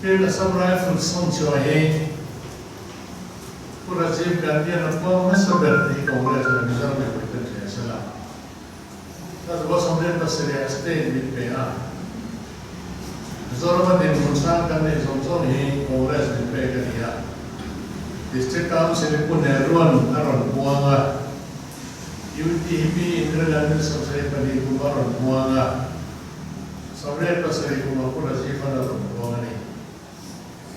Tin, Assam Rifles sawnchhuah hi Pu Rajiv Gandhi-a'n a puang hmasa ber tih hi Congress leh Mizoram mipui ten hria sela. Hla 77 ah state min pe a, Mizorama dinhmun sang kan neih zawng zawng hi Congress min pek a ni a. District Council hi Pu Nehrua'n a rawn puang a, UT hi Pi Indira Gandhi 72 kum a rawn puang a, 77 kum a Pu Rajiv-a'n a rawn puang a ni.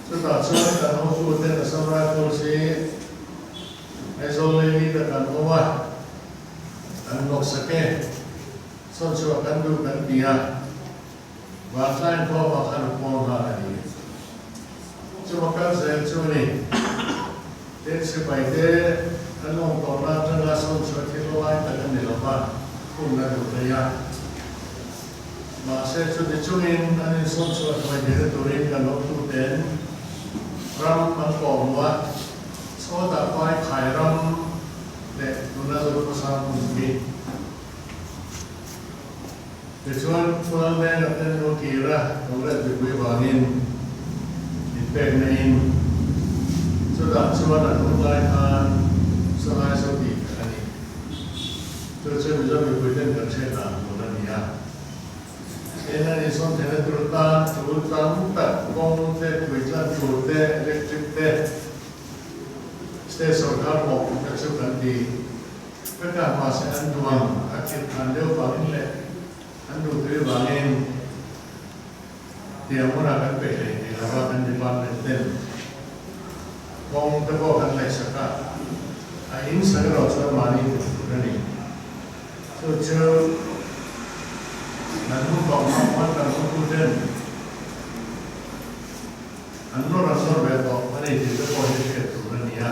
Chutah chuan kan hotuten Assam Rifles hi Aizawl lei leader kan awm a. Kan hnawksak e, sawn chhuah kan duh kan ti a, Vantlai khawmah khan a puang nghal a ni. Chuma kal zel chu a ni. Tin, sipai te an awm tawhna atanga sawn chhuah thil lai tak a ni lo va, hun a duh rei a. Mahse, chuti chungin an insawn chhuah hnuai theihna turin kan hotuten ram an kawhhmuh a, sawtah pai khai ram, leh tuna Zokhawsang hmun hi. Tichuan, Chualneng a ten lo kir a, Congress mipui vangin inpekna in chutah chuan an hun lai khan Salai Sawti kha a ni. Chu chu Mizo mipui ten kan hriat dan tur a ni a. Tin, an insawn theihna tur tan tul tam tak kawng te, tuitlan tur te, electric te, State sorkar mawhphurhna chu kan ti vek a, mahse an duang a thil than deuh vangin leh an duhtui vangin tiang hmunah kan peih hlei thei lo a, kan department ten kawng te pawh kan ngaihsak a, a in sak erawh chuan mahni tum tur a ni. Chu chu kan hun tawh hma khan kan hotu ten An nawr an nawr ve tawh a ni tih te pawh hi hriat tur a ni a,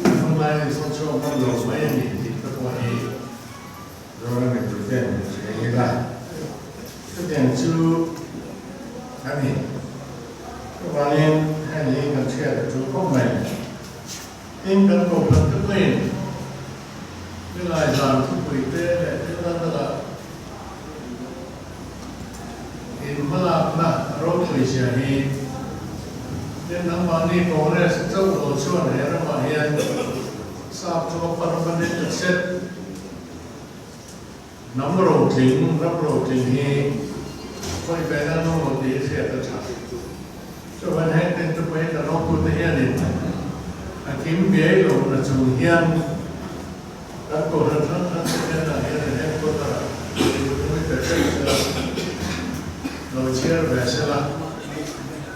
an hun lai in sawn chhuak hman lo mai a ni tih te pawh hi Zoram mipui ten hria ila chutiang chu a ni. Chuvangin heng hi kan hriat a tul khawp mai. Tin, kan kohhran te pawhin nilai zan thupui te leh thil dang dangah inhmalakna ropui zia hi tin nangmahni Congress chauh lo chuan he ramah hian sap chu a permanent asset hnam rotling, ram rotling hi khawi ve nan awm lo tih hi hriat a tha. Chuan heng tin chu pawhin kan hotute hianin a kim biai lo na chung hian kan kohhran hrang hrang te hnenah hian an headquarter ah lehkhabu pe hrep sela, lo chhiar ve sela,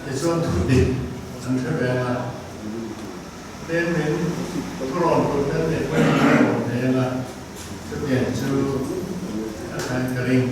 tichuan thu dik an hre ve ang a, tin min thurawn tur te an neih pawhin an rawn thei ang a, chutiang chu a thain ka ring.